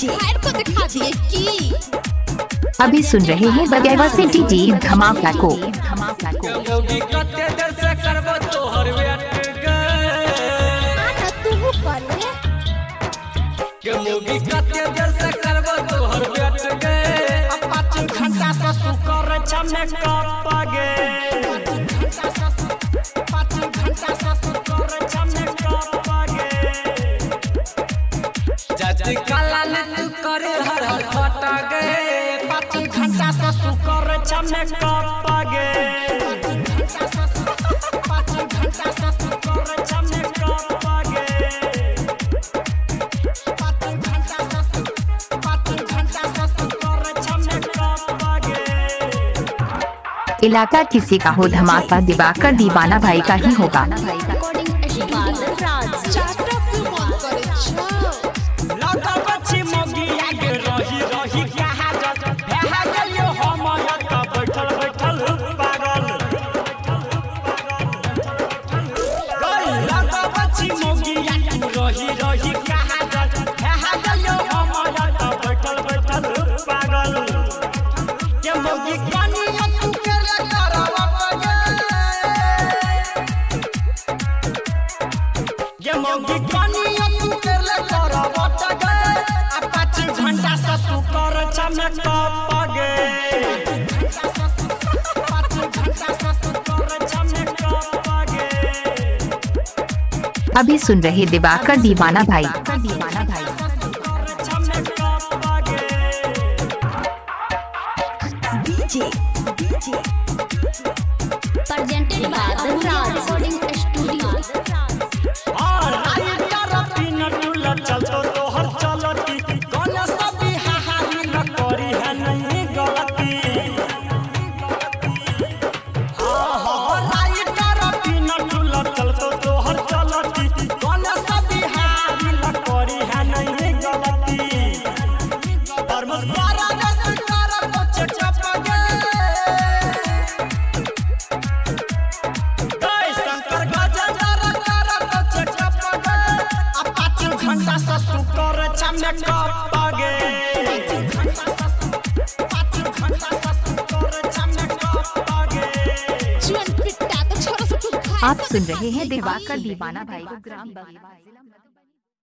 Fire को दिखा दिए की। अभी सुन रहे हैं बगैवा से डीजे धमाका को। इलाका किसी का हो, धमाका दिवाकर दीवाना भाई का ही होगा। अभी सुन रहे दिवाकर दीवाना भाई। Presented by recording studio. आप सुन रहे हैं दिवाकर दीवाना भाई को। ग्राम बगैवा।